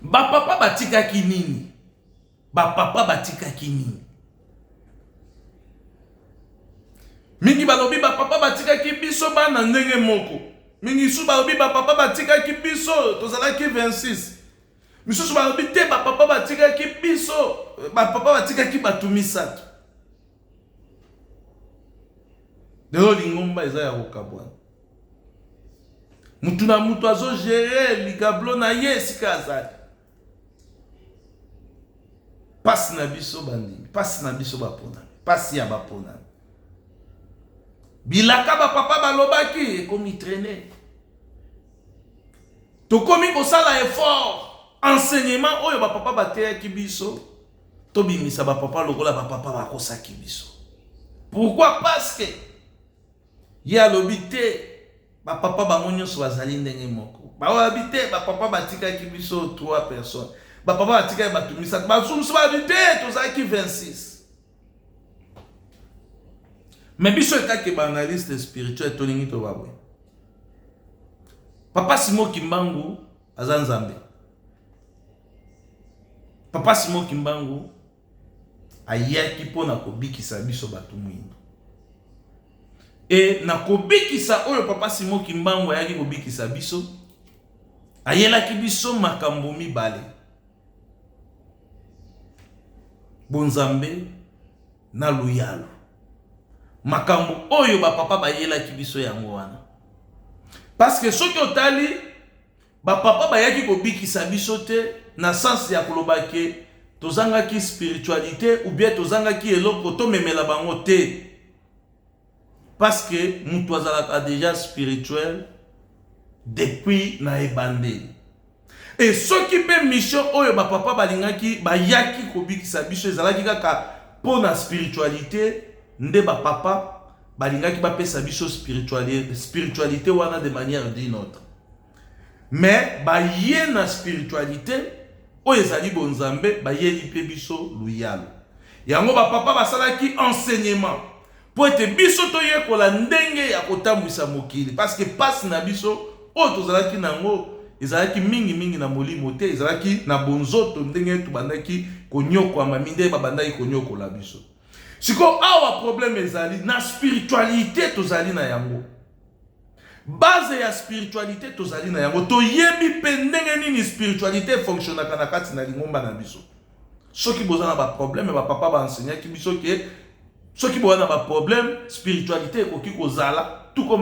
Bapapa batikaki nini? Bapapa batikaki nini? Mingi balobi bapapa batikaki biso bana ndenge moko. Mingi lisusu balobi bapapa batikaki biso tozalaki 26. Misusu balobi te bapapa batikaki biso, bapapa batikaki bato misato. Lelo lingomba eza ya kokabwana. Mutu na mutu azo gérer ligablo na ye esika azali. Pasi na biso bandimi, pasi na biso baponami, pasi ya baponami. Bilaka ba papa balobaki ekomi traîner. Tokomi kosala effort enseignement oyo ba papa bateyaki biso tobimisa ba papa lokola ba papa bakosaki biso. Pourquoi? Parce que ye alobi te ba papa bango nyonso bazali ndenge moko. Balobi te ba papa batikaki biso 3 personnes. Ba papa batikaki bato misato. Basusu balobi te tozalaki 26. Mais biso etake ba analyste spirituel tolingi toba boye. Papa Simon Kimbangu aza Nzambe. Papa Simon Kimbangu ayaki mpo na kobikisa biso bato mwindo. E na kobikisa oyo Papa Simon Kimbangu ayaki kobikisa biso, ayelaki biso makambo mibale. Bonzambe na luyalu. Makambo oyo ba papa bayelaki biso yango wana. Parce que soki otali ba papa bayaki kobikisa biso te na sens ya koloba ke tozangaki spiritualité ou bien tozangaki eloko tomemela bango te. Parce que mutu azalaka dejà spirituel depuis na ebandeli. Et soki pe mission oyo ba papa balingaki bayaki kobikisa biso ezalaki kaka mpo na spiritualité nde ba papa balingaki bapesa biso spiritualité wana de manière d'une autre. Mais baye na spiritualité oyo ezali bonzambe bayeli mpe biso luyalo. Yango ba papa basalaki enseignement mpo ete biso toyekola ndenge ya kotambwisa mokili, parce que pasi na biso oyo tozalaki na yango ezalaki mingi mingi na molimo te, ezalaki na bonzoto ndenge tobandaki konyokwama, mindele babandaki konyokola biso. Sikoyo awa problème ezali na spiritualité tozali na yango. Base ya spiritualité tozali na yango, toyebi mpe ndenge nini spiritualité efonctionnaka na kati na lingomba na biso. Soki boza na ba problème, ba papa ba enseignaki biso ke soki boza na ba problème, spiritualité ekoki kozala tout comme.